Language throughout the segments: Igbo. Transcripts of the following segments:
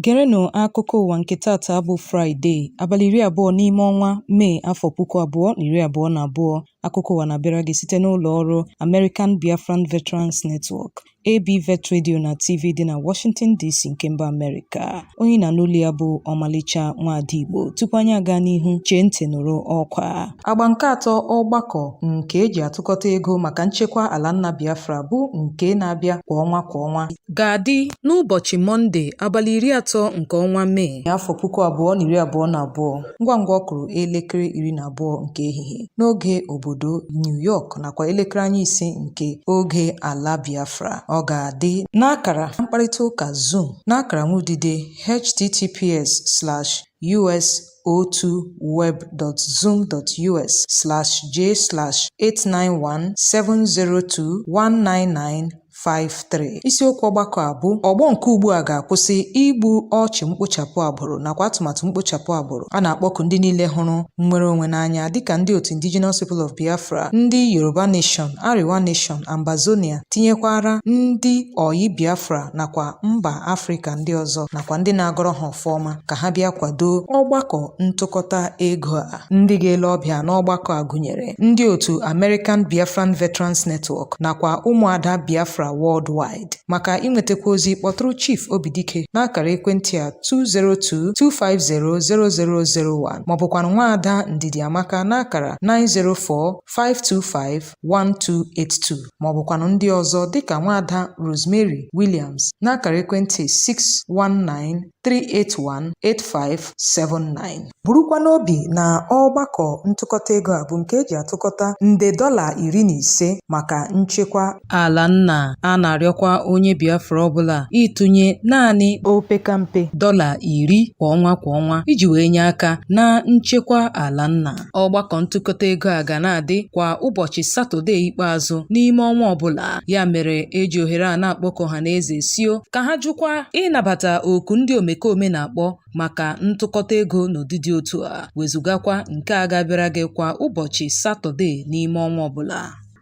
Gerenụ akụkọ ụwa nke tata bụ Fraịde, abalị 20 n'ime ọnwa Mee afọ 2022. Akụkọ ụwa na-abịara gị site n'ụlọ ọrụ American Biafran Veterans Network, ABVET Radio na TV dị na Washington DC nke mba Amerịka. Onye na-anụ olu ya bụ Ọmalịcha Nwaada Igbo. Tupu anyị aga n'ihu, chee ntị nụrụ ọkwa. Agba nke atọ ọgbakọ nke eji atụkọta ego maka nchekwa ala nna Biafra bụ nke na-abịa kwa ọnwa kwa ọnwa ga-adị n'ụbọchị Mọnde abalị 30 nke ọnwa Mee afọ 2022 ngwa ngwa ọ kụrụ elekere 12 nke ehihie n'oge obodo New York nakwa elekere anya 5 nke oge ala Biafra. Ọ ga-adị n'akara mkparịta ụka Zoom n'akara nwudide https://us02web.zoom.us/j/89170219953. Isiokwu ọgbakọ a bụ ọgbọ nke ugbu a ga-akwụsị igbu ọchụ mkpochapụ agbụrụ nakwa atụmatụ mkpochapụ agbụrụ. A na-akpọku ndị niile hụrụ nnwere onwe n'anya dịka ndị otu Indigenous People of Biafra, ndị Yoruba Nation, Arewa Nation, Ambazonia, tinyekwara ndị oyi Biafra nakwa mba Afrịka ndị ọzọ nakwa ndị na-agọrọ ha ọfọma ka ha bịa kwado ọgbakọ ntụkọta ego a. Ndị ga-ele ọbịa n'ọgbakọ a gụnyere ndị otu American Biafran Veterans Network nakwa ụmụada Biafra Worldwide. Maka inwetakwa ozi kpọtụrụ Chief Obidike n'akara ekwentị a 202-250-0001 maọbụkwanụ nwaada Ndidi Amaka n'akara 904-525-1282 maọbụkwanụ ndị ọzọ dịka nwaada Rosemary Williams n'akara ekwentị 619-381-8579. Burukwa n'obi na ọgbakọ ntụkọta ego a bụ nke eji atụkọta nde $15 maka nchekwa ala nna. A na-arịọkwa onye Biafra ọbụla ịtụnye naanị opekampe $10 kwa ọnwa kwa ọnwa iji wee nye aka na nchekwa ala nna. Ọgbakọ ntụkọta ego a ga na-adị kwa ụbọchị Satọde ikpeazụ n'ime ọnwa ọbụla. Ya mere eji ohere a na-akpọkọ ọha na eze sio ka ha jụkwa ịnabata oku ndị omekome na-akpọ maka ntụkọta ego n'ụdị dị otu a, wezugakwa nke a ga-abịara gị kwa ụbọchị Satọde n'ime ọnwa ọbụla.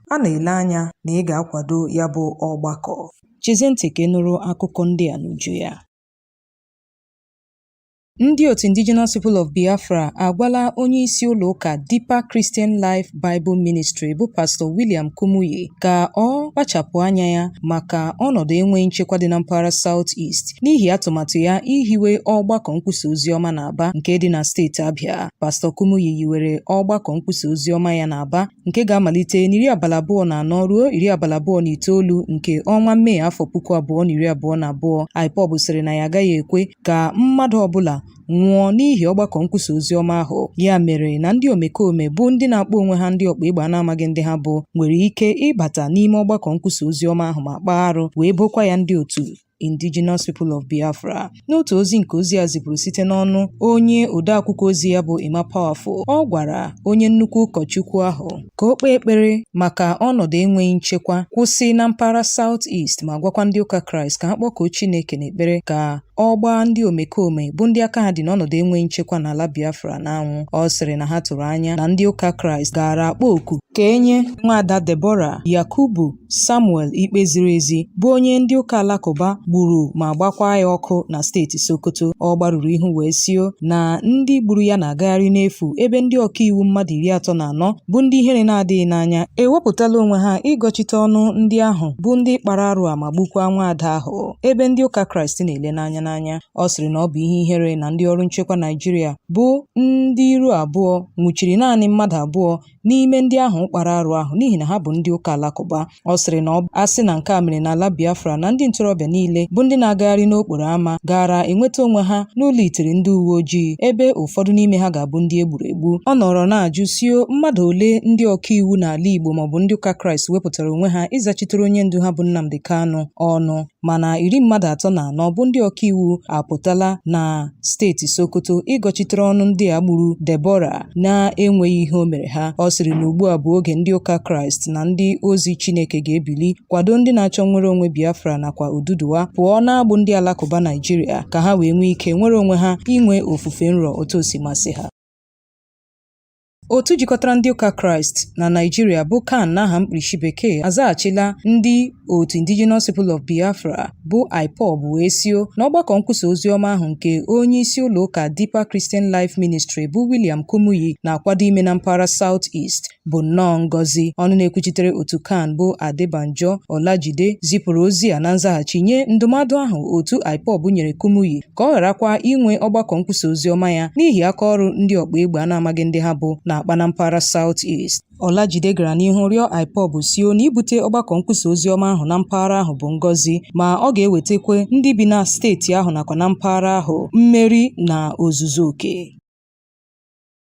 A na-ele anya na ị ga-akwado ya bụ ọgbakọ. Chezie ntị ka ị nụrụ akụkọ ndị a n'uju ya. Ndị otu Indigenous People of Biafra agwala onye isi ụlọ ụka Deeper Christian Life Bible Ministry bụ Pastọ William Kumuyi ka ọ kpachapụ anya ya maka ọnọdụ enweghị nchekwa dị na mpaghara South East n'ihi atụmatụ ya ihiwe ọgbakọ nkwusa oziọma n'Aba nke dị na steeti Abia. Pastọ Kumuyi hiwere ọgbakọ nkwusa oziọma ya n'Aba nke ga-amalite n'iri abalị 24 ruo iri abalị 29 nke ọnwa Mee afọ 2022. IPOB sịrị na ya agaghị ekwe ka mmadụ ọbụla nwụọ n'ihi ọgbakọ nkwusa oziọma ahụ. Ya mere na ndị omekome bụ ndị na-akpọ onwe ha ndị ọkpa egbe a na-amaghị ndị ha bụ nwere ike ịbata n'ime ọgbakọ nkwusa oziọma ahụ ma kpaa arụ wee bokwa ya ndị otu Indigenous People of Biafra. N'otu ozi nke ozi a zipụrụ site n'ọnụ onye odeakwụkwọ ozi ya bụ Emma Powerful, ọ gwara onye nnukwu ụkọchukwu ahụ ka o kpee ekpere maka ọnọdụ enweghị nchekwa kwụsị na mpaghara South East ma gwakwa ndị ụka Kraịst ka ha kpọkuo Chineke n'ekpere ka ọ gbaa ndị omekome bụ ndị aka ha dị n'ọnọdụ enweghị nchekwa n'ala Biafra n'anwụ. Ọ sịrị na ha tụrụ anya na ndị ụka Kraịst gaara akpọ oku ka e nye nwaada Deborah Yakubu Samuel ikpe ziri ezi bụ onye ndị ụka alakụba gburu ma gbakwa ya ọkụ na steeti Sokoto. Ọ gbarụrụ ihu wee sio na ndị gburu ya na-agagharị n'efu ebe ndị ọkaiwu mmadụ 34 bụ ndị ihere na-adịghị n'anya ewepụtala onwe ha ịgọchite ọnụ ndị ahụ bụ ndị kpara arụ a ma gbukwa nwaada ahụ ebe ndị ụka Kraịst na-ele n'anya n'anya. Ọ sịrị na ọ bụ ihe ihere na ndị ọrụ nchekwa Naịjirịa bụ ndị iru abụọ nwụchiri naanị mmadụ abụọ n'ime ndị ahụ kpara arụ ahụ n'ihi na ha bụ ndị ụka alakụba. Ọ sịrị na a sị na nke a mere n'ala Biafra na ndị ntorobịa niile bụ ndị na-agagharị n'okporo ámá gaara enweta onwe ha n'ụlọ itiri ndị uwe ojii ebe ụfọdụ n'ime ha ga-abụ ndị e gburu egbu. Ọ nọrọ na-ajụ sio mmadụ ole ndị ọkaiwu n'ala Igbo maọbụ ndị ụka Kraịst wepụtara onwe ha ịzachitere onye ndu ha bụ Nnamdi Kanu ọnụ mana iri mmadụ 34 bụ ndị ọkaiwu apụtala na steeti Sokoto ịgọchitere ọnụ ndị a gburu Deborah na-enweghị ihe o mere ha. Ọ sịrị na ugbu a bụ oge ndị ụka Kraịst na ndị ozi Chineke ga-ebili kwado ndị na-achọ nnwere onwe Biafra nakwa Oduduwa pụọ n'agbụ ndị alakụba Naịjirịa ka ha wee nwee ike nwere onwe ha inwe ofufe nrọ otu o si masị ha. Otu jikọtara ndị ụka Kraịst na Naịjirịa bụ CAN n'aha mkpirisi bekee azaghachila ndị otu Indigenous People of Biafra bụ IPOB wee sio na ọgbakọ nkwusa oziọma ahụ nke onye isi ụlọ ụka Deeper Christian Life Ministry bụ William Kumuyi na-akwado ime na mpaghara South East bụ nnọọ ngọzi. Ọnụ na-ekwuchitere otu CAN bụ Adebanjo Olajide zipụrụ ozi a na nzaghachi nye ndụmọdụ ahụ otu IPOB nyere Kumuyi ka ọ gharakwa inwe ọgbakọ nkwusa oziọma ya n'ihi aka ọrụ ndị ọkpa egbe a na-amaghị ndị ha bụ na-akpa na mpaghara South East. Olajide gara n'ihu rịọ IPOB sio na ibute ọgbakọ nkwusa oziọma ahụ na mpaghara ahụ bụ ngọzi ma ọ ga-ewetakwa ndị bi na steeti ahụ nakwa na mpaghara ahụ mmeri na ozuzu oke.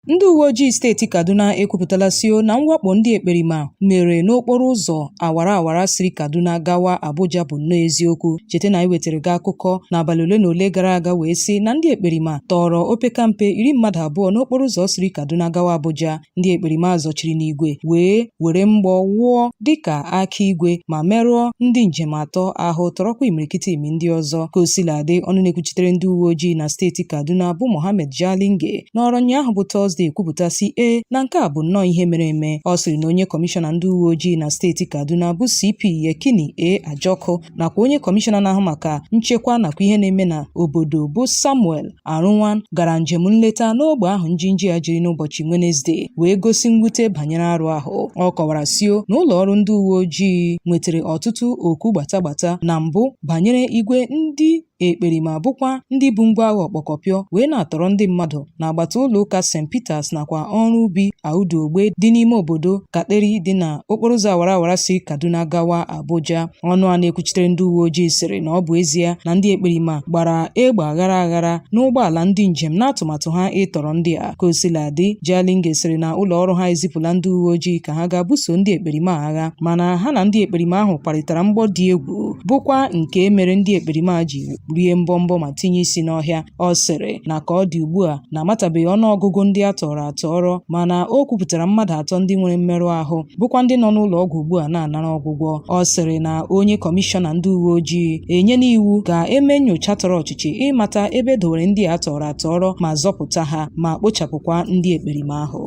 Ndị uwe ojii steeti Kaduna ekwupụtala sio na mwakpo ndị ekperima mere n'okporo ụzọ awara awara siri Kaduna gawa Abuja bụ nnọọ eziokwu. Cheta na anyị wetara gị akụkọ n'abalị ole na ole gara aga wee sị na ndị ekperima tọọrọ opekampe 20 n'okporo ụzọ siri Kaduna gawa Abuja. Ndị ekperima zọchiri n'igwe wee were mgbọ wụọ dịka aka igwe ma merụọ ndị njem atọ ahụ tọrọkwa imirikiti imi ndị ọzọ. Ka o sila dị, ọnụ na-ekwuchitere ndị uwe ojii na steeti Kaduna bụ Mohammed Jalinge nọrọ ụnyaahụ bụ Tọzdee kwupụta sị ee na nke a bụ nnọọ ihe mere eme. Ọ sịrị na onye kọmishọna ndị uwe ojii na steeti Kaduna bụ CP Yekini A. Ajoku nakwa onye kọmishọna na-ahụ maka nchekwa nakwa ihe na-eme na obodo bụ Samuel Aruwan gara njem nleta n'ogbe ahụ njinji a jiri n'ụbọchị Wenezdee wee gosi mwute banyere arụ ahụ. Ọ kọwara sio na ụlọ ọrụ ndị uwe ojii nwetara ọtụtụ oku gbatagbata na mbụ banyere igwe ndị ekperima bụkwa ndị bu ngwa agha ọkpọkọpịọ wee na-atọrọ ndị mmadụ n'agbata ụlọ ụka St. Peters nakwa ọrụ ubi Audu Ogbe dị n'ime obodo Kateri dị na okporo ụzọ awara awara si Kaduna gawa Abuja. Ọnụ a na-ekwuchitere ndị uwe ojii sịrị na ọ bụ ezie na ndị ekperima gbara egbe aghara aghara n'ụgbọala ndị njem n'atụmatụ ha ịtọrọ ndị a. Ka o sila dị, Jalinge sịrị na ụlọ ọrụ ha ezipụla ndị uwe ojii ka ha gaa buso ndị ekperima agha, mana ha na ndị ekperima ahụ kparịtara mgbọ dị egwu bụkwa nke mere ndị ekperima ji rie mbọmbọ ma tinye isi n'ọhịa. Ọ sịrị na ka ọ dị ugbu a na amatabeghị ọnụọgụgụ ndị a tọrọ atọrọ, mana o kwupụtara mmadụ atọ ndị nwere mmerụ ahụ bụkwa ndị nọ n'ụlọ ọgwụ ugbu a na-anara ọgwụgwọ. Ọ sịrị na onye kọmishọna ndị uwe ojii enyela iwu ka e mee nnyocha tọrọ ọchịchị ịmata ebe e dowere ndị a tọrọ atọrọ ma zọpụta ha ma kpochapụkwa ndị ekperima ahụ.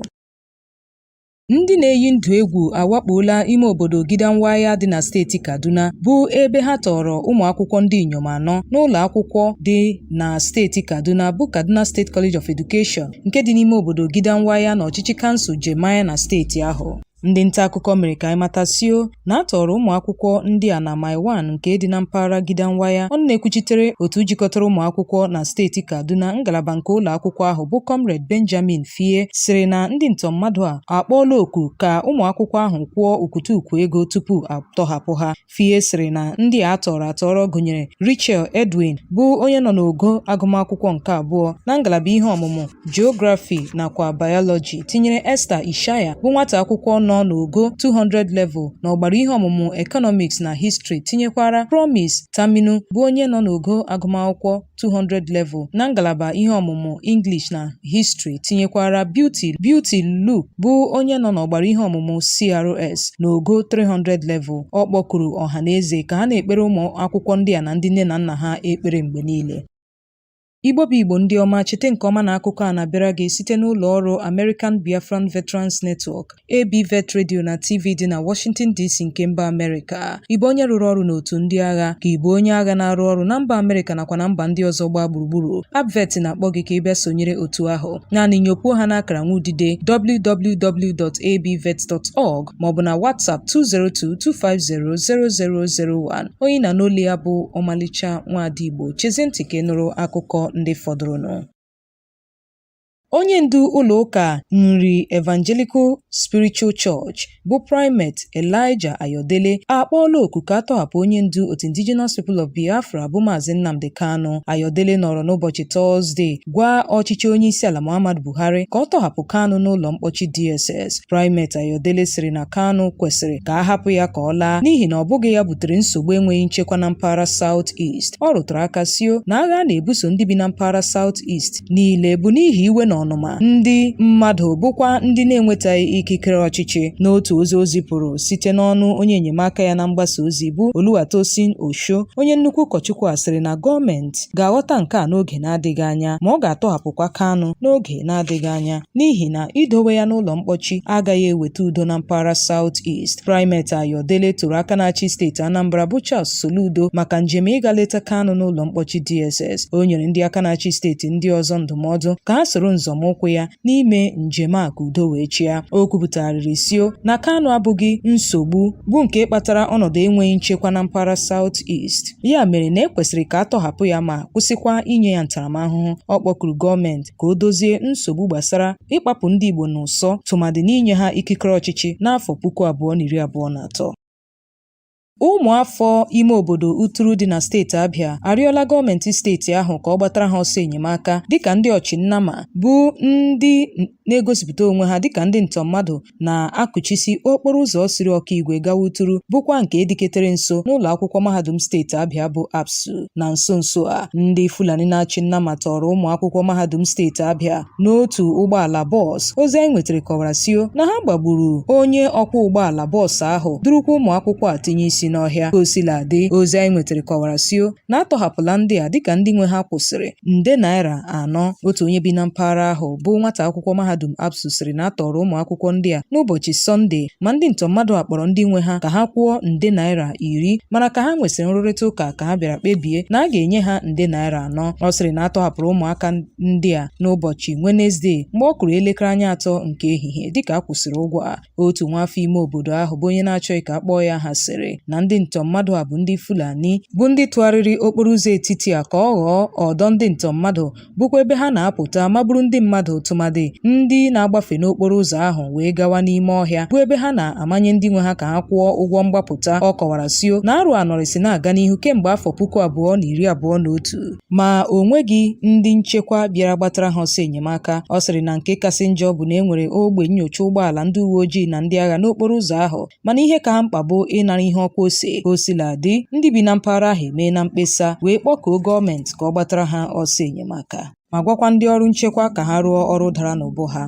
Ndị na-eyi ndụ egwu awakpoola ime obodo Gidan Waya dị na steeti Kaduna bụ ebe ha tọọrọ ụmụ akwụkwọ ndị inyom anọ n'ụlọ akwụkwọ dị na steeti Kaduna bụ Kaduna State College of Education nke dị n'ime obodo Gidan Waya na ọchịchị kansụl Jemaye na steeti ahụ. Ndị nta akụkọ mere ka anyị mata sio na a tọọrọ ụmụ akwụkwọ ndị a na Mile 1 nke dị na mpaghara Gidan Waya. Ọnụ na-ekwuchitere otu jikọtara ụmụ akwụkwọ na steeti Kaduna ngalaba nke ụlọ akwụkwọ ahụ bụ Comrade Benjamin Fie sịrị na ndị ntọ mmadụ a akpọọla oku ka ụmụ akwụkwọ ahụ kwụọ ukwutukwu ego tupu a tọhapụ ha. Fie sịrị na ndị a tọrọ atọrọ gụnyere Rachel Edwin bụ onye nọ n'ogo agụmakwụkwọ nke abụọ na ngalaba ihe ọmụmụ Geography nakwa Biology tinyere Esther Ishaya bụ nwata akwụkwọ nọ n'ogo 200 level n'ọgbara ihe ọmụmụ Economics na History tinyekwara Promise Taminu bụ onye nọ n'ogo agụmakwụkwọ 200 level na ngalaba ihe ọmụmụ English na History tinyekwara Beauty Beauty Luke bụ onye nọ n'ọgbara ihe ọmụmụ CRS n'ogo 300 level. Ọ kpọkuru ọha na eze ka ha na-ekpere ụmụ akwụkwọ ndị a na ndị nne na nna ha ekpere mgbe niile. Igbo bụ Igbo ndị ọma, cheta nke ọma na akụkọ a na-abịara gị site n'ụlọ ọrụ American Biafran Veterans Network, ABVET Radio na TV dị na Washington DC nke mba Amerịka. Ị bụ onye rụrụ ọrụ n'otu ndị agha ka ị bụ onye agha na-arụ ọrụ na mba Amerịka nakwa na mba ndị ọzọ gbaa gburugburu, ABVET na-akpọ gị ka ị bịa sonyere otu ahụ. Naanị nyopuo ha n'akara nwudide www.abvet.org maọbụ na WhatsApp 202-250-0001. Onye ị na-anụ olu ya bụ ọmalịcha nwaada Igbo. Chezie ntị ka ị nụrụ akụkọ ndị fọdụrụnụ. Onye ndu ụlọ ụka Nri Evangelical Spiritual Church bụ Primate Elijah Ayodele akpọọla oku ka a tọhapụ onye ndu otu Indigenous People of Biafra bụ Maazị Nnamdi Kanu. Ayodele nọrọ n'ụbọchị Tọzdee gwa ọchịchị onye isi ala Muhammadu Buhari ka ọ tọhapụ Kanu n'ụlọ mkpọchi DSS. Primate Ayodele sịrị na Kanu kwesịrị ka a hapụ ya ka ọ laa n'ihi na ọ bụghị ya butere nsogbu enweghị nchekwa na mpaghara South East. Ọ rụtụrụ aka sio na agha a na-ebuso ndị bi na mpaghara South East niile bụ n'ihi iwe na ọnụma ndị mmadụ bụkwa ndị na-enwetaghị ikikere ọchịchị. N'otu ozi o zipụrụ site n'ọnụ onye enyemaka ya na mgbasa ozi bụ Oluwatosin Osho, onye nnukwu ụkọchukwu a sịrị na gọọmenti ga-aghọta nke a n'oge na-adịghị anya ma ọ ga-atọhapụkwa Kanu n'oge na-adịghị anya n'ihi na idowe ya n'ụlọ mkpọchi agaghị eweta udo na mpaghara South East. Primate Ayodele toro aka na-achị steeti Anambra bụ Charles Soludo maka njem ịga leta Kanu n'ụlọ mkpọchi DSS. O nyere ndị aka na-achị steeti ndị ọzọ ndụmọdụ ka ha soro nzọmụkwụ ya n'ime njem a ka udo wee chịa. O kwupụtagharịrị sio na Kanu abụghị nsogbu bụ nke kpatara ọnọdụ enweghị nchekwa na mpaghara South East. Ya mere na e kwesịrị ka a tọhapụ ya ma kwụsịkwa inye ya ntaramahụhụ. Ọ kpọkuru gọọmenti ka o dozie nsogbu gbasara ịkpapụ ndị Igbo n'ụsọ tụmadị n'inye ha ikikere ọchịchị n'afọ 2023. Ụmụafọ ime obodo Uturu dị na steeti Abịa arịọla gọọmenti steeti ahụ ka ọ gbatara ha ọsọ enyemaka dịka ndị ọchịnnama bụ ndị na-egosipụta onwe ha dịka ndị ntọ mmadụ na-akụchisi okporo ụzọ siri Ọkigwe gawa Uturu bụkwa nke dịketere nso n'ụlọ akwụkwọ mahadum steeti Abịa bụ ABSU. Na nso nso a, ndị Fulani na-achị nnama tọrọ ụmụ akwụkwọ mahadum steeti Abịa n'otu ụgbọala bọọsụ. Ozi anyị nwetara kọwara sio na ha gbagburu onye ọkwọ ụgbọala bọọsụ ahụ durukwa ụmụ akwụkwọ a tinye isi n'ọhịa. Ka o sila dị, ozi anyị nwetara kọwara sio na a tọhapụla ndị a dịka ndị nwe ha kwụsịrị nde naira anọ. Otu onye bi na mpaghara ahụ bụ nwata akwụkwọ mahadum ABSU sịrị na a tọrọ ụmụ akwụkwọ ndị a n'ụbọchị Sọnde ma ndị ntọ mmadụ a kpọrọ ndị nwe ha ka ha kwụọ nde naira 10 mana ka ha nwesịrị nrụrịta ụka ka ha bịara kpebie na a ga-enye ha nde naira 4. Ọ sịrị na a tọhapụrụ ụmụaka ndị a n'ụbọchị Wenezdee mgbe ọ kụrụ elekere anya 3 nke ehihie dịka a kwụsịrị ụgwọ a. Otu nwaafọ ime obodo ahụ bụ onye na-achọghị ka a kpọọ ya aha sịrị na ndị ntọ mmadụ a bụ ndị Fulani bụ ndị tụgharịrị okporo ụzọ etiti a ka ọ ghọọ ọdọ ndị ntọ mmadụ bụkwa ebe ha na-apụta magburu ndị mmadụ tụmadị ndị na-agbafe n'okporo ụzọ ahụ wee gawa n'ime ọhịa bụ ebe ha na-amanye ndị nwe ha ka ha kwụọ ụgwọ mgbapụta. Ọ kọwara sio na arụ a nọrịsị na-aga n'ihu kemgbe afọ 2021 ma o nweghị ndị nchekwa bịara gbatara ha ọsọ enyemaka. Ọ sịrị na nke kasị njọ bụ na e nwere ogbe nnyocha ụgbọala ndị uwe ojii na ndị agha n'okporo ụzọ ahụ mana ihe ka ha mkpa bụ ịnara ihe ọkwa ose. Ka o sila dị, ndị bi na mpaghara ahụ emeela mkpesa wee kpọkuo gọọmenti ka ọ gbatara ha ọsọ enyemaka ma gwakwa ndị ọrụ nchekwa ka ha rụọ ọrụ dara n'ubu ha.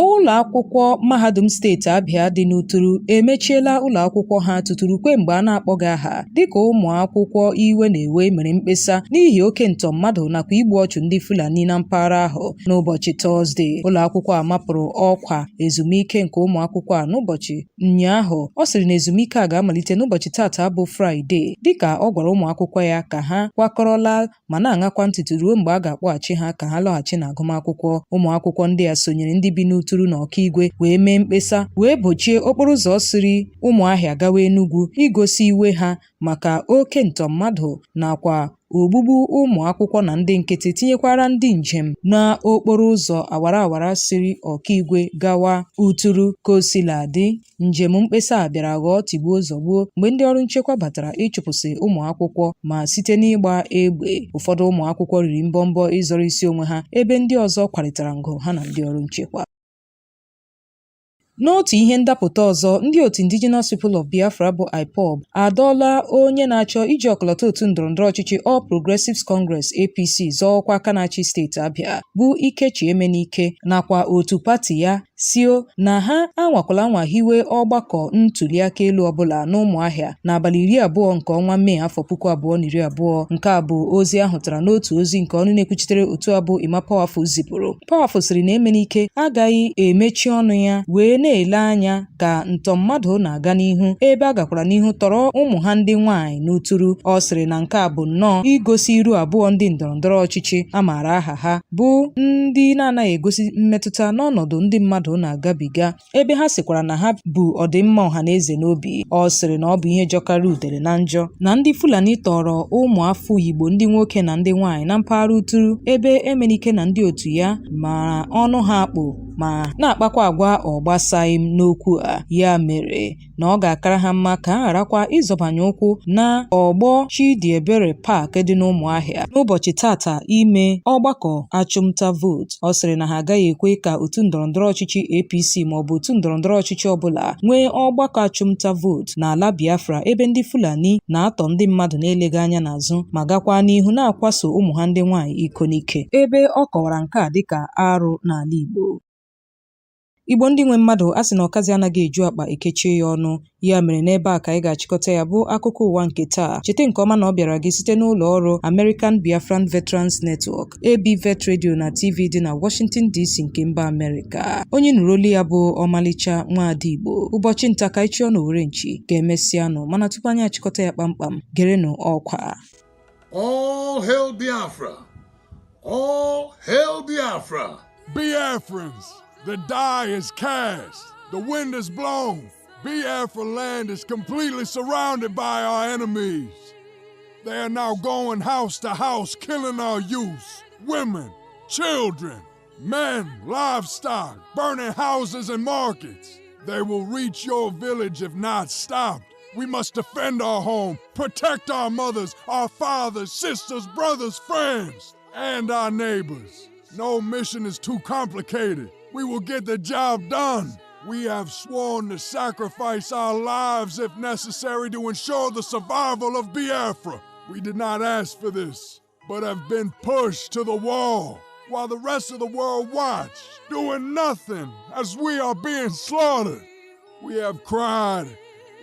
Ụlọ akwụkwọ mahadum steeti Abịa dị n'Uturu emechiela ụlọ akwụkwọ ha tuturu kwe mgbe a na-akpọghị aha dịka ụmụ akwụkwọ iwe na-ewe mere mkpesa n'ihi oke ntọ mmadụ nakwa igbu ọchụ ndị Fulani na mpaghara ahụ n'ụbọchị Tọzdee. Ụlọ akwụkwọ a mapụrụ ọkwa ezumike nke ụmụ akwụkwọ a n'ụbọchị ụnyaahụ. Ọ sịrị na ezumike a ga-amalite n'ụbọchị tata bụ Fraịde dịka ọ gwara ụmụ akwụkwọ ya ka ha kwakọrọla ma na-aṅakwa ntị ruo mgbe a ga-akpọghachi ha ka ha lọghachi n'agụmakwụkwọ. Ụmụ akwụkwọ ndị a sonyere ndị bi n'Uturu na Ọkigwe wee mee mkpesa wee bochie okporo ụzọ siri Ụmụahịa gawa Enugwu igosi iwe ha maka oke ntọ mmadụ nakwa ogbugbu ụmụ akwụkwọ na ndị nkịtị tinyekwara ndị njem n'okporo ụzọ awara awara siri Ọkigwe gawa Uturu. Ka o sila dị, njem mkpesa a bịara ghọọ tigbuo zọgbuo mgbe ndị ọrụ nchekwa batara ịchụpụsị ụmụ akwụkwọ ma site n'ịgba egbe. Ụfọdụ ụmụ akwụkwọ riri mbọmbọ ịzọrọ isi onwe ha ebe ndị ọzọ kwarịtara ngụ ha na ndị ọrụ nchekwa. N'otu ihe ndapụta ọzọ, ndị otu Indigenous People of Biafra bụ IPOB adọọla onye na-achọ iji ọkọlọtọ otu ndọrọndọrọ ọchịchị All Progressives Congress APC zọọ ọkwa aka na-achị steeti Abia bụ Ikechi Emenike nakwa otu pati ya sio na ha anwakwala anwa hiwe ọgbakọ ntuliaka elu ọbụla n'Ụmụahịa n'abalị 20 nke ọnwa Mee afọ 2020. Nke a bụ ozi a hụtara n'otu ozi nke ọnụ na-ekwuchitere otu a bụ Emma Powerful zipụrụ. Powerful sịrị na Emenike agaghị emechi ọnụ ya wee na-ele anya ka ntọ mmadụ na-aga n'ihu ebe a gakwara n'ihu tọrọ ụmụ ha ndị nwaanyị n'Uturu. Ọ sịrị na nke a bụ nnọọ igosi iru abụọ ndị ndọrọndọrọ ọchịchị a maara aha ha bụ ndị na-anaghị egosi mmetụta n'ọnọdụ ndị mmadụ na-agabiga ebe ha sịkwara na ha bu ọdịmma ọhaneze n'obi. Ọ sịrị na ọ bụ ihe jọkarị udele na njọ na ndị Fulani tọrọ ụmụ afọ Igbo ndị nwoke na ndị nwaanyị na mpaghara Uturu ebe Emenike na ndị otu ya mara ọnụ ha akpụ Ma na-akpakwa agwa ọgbasaghị m n'okwu a. Ya mere na ọ ga-akara ha mma ka a gharakwa ịzọbanye ụkwụ na ọgbọ Chidiebere Park dị n'Ụmụahịa n'ụbọchị tata ime ọgbakọ achụmnta vootu. Ọ sịrị na ha agaghị ekwe ka otu ndọrọndọrọ ọchịchị APC maọbụ otu ndọrọndọrọ ọchịchị ọbụla nwee ọgbakọ achụmnta vootu n'ala Biafra, ebe ndị Fulani na-atọ ndị mmadụ na-eleghị anya n'azụ ma gakwa n'ihu na-akwaso ụmụ ha ndị nwaanyị iko n'ike, ebe ọ kọwara nke a dịka arụ n'ala Igbo. Igbo ndị nwe mmadụ, a sị na ọkazi anaghị eju akpa ekechie ya ọnụ. Ya mere, n'ebe a ka anyị ga-achịkọta ya bụ akụkọ ụwa nke taa. Cheta nke ọma na ọ bịara gị site n'ụlọ ọrụ American Biafran Veterans Network, ABVET Radio na TV dị na Washington DC nke mba Amerịka. Onye nụrụ olu ya bụ ọmalịcha nwaada Igbo. Ụbọchị nta ka anyị chụọ n'owere nchi ka emesịanụ. Mana tupu anyị achịkọta ya kpamkpam, gerenụ ọkwa. All hail Biafra! All hail Biafra! Biafrans, the die is cast, the wind is blown. Biafra land is completely surrounded by our enemies. They are now going house to house, killing our youths, women, children, men, livestock, burning houses and markets. They will reach your village if not stopped. We must defend our home, protect our mothers, our fathers, sisters, brothers, friends, and our neighbors. No mission is too complicated. We will get the job done. We have sworn to sacrifice our lives if necessary to ensure the survival of Biafra. We did not ask for this, but have been pushed to the wall while the rest of the world watched, doing nothing as we are being slaughtered. We have cried.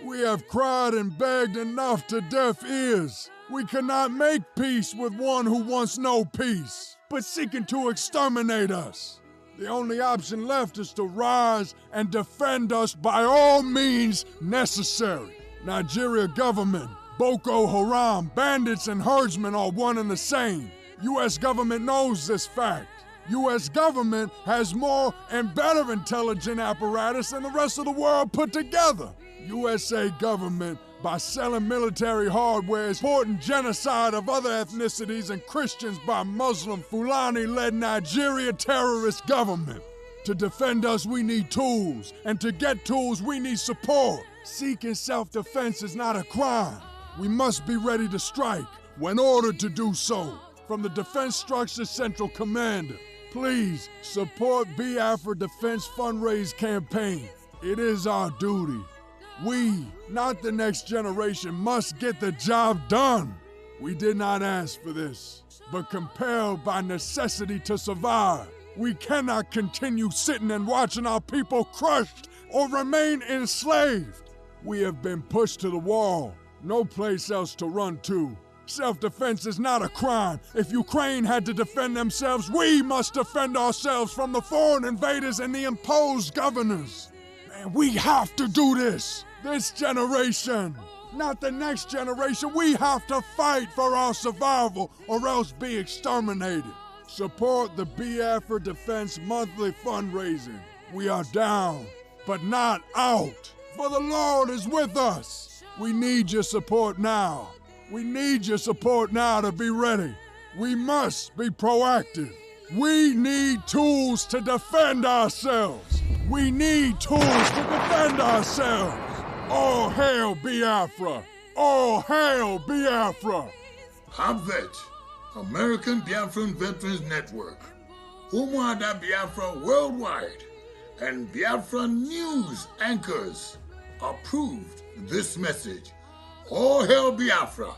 We have cried and begged enough to deaf ears. We cannot make peace with one who wants no peace, but seeking to exterminate us. The only option left is to rise and defend us by all means necessary. Nigeria government, Boko Haram, bandits and herdsmen are one and the same. U.S. government knows this fact. U.S. government has more and better intelligence apparatus than the rest of the world put together. USA government, by selling military hardware, is supporting genocide of other ethnicities and Christians by Muslim Fulani-led Nigeria terrorist government. To defend us, we need tools, and to get tools, we need support. Seeking self-defense is not a crime. We must be ready to strike when ordered to do so. From the Defense Structure Central Commander, please support Biafra Defense Fundraise campaign. It is our duty. We, not the next generation, must get the job done. We did not ask for this, but compelled by necessity to survive. We cannot continue sitting and watching our people crushed or remain enslaved. We have been pushed to the wall, no place else to run to. Self-defense is not a crime. If Ukraine had to defend themselves, we must defend ourselves from the foreign invaders and the imposed governors. Man, we have to do this. This generation, not the next generation. We have to fight for our survival or else be exterminated. Support the Biafra Defense monthly fundraising. We are down, but not out, for the Lord is with us. We need your support now. We need your support now to be ready. We must be proactive. We need tools to defend ourselves. We need tools to defend ourselves. All hail Biafra. All hail Biafra. ABVET, American Biafran Veterans Network, Umuada Biafra Worldwide, and Biafra News anchors approved this message. All hail Biafra.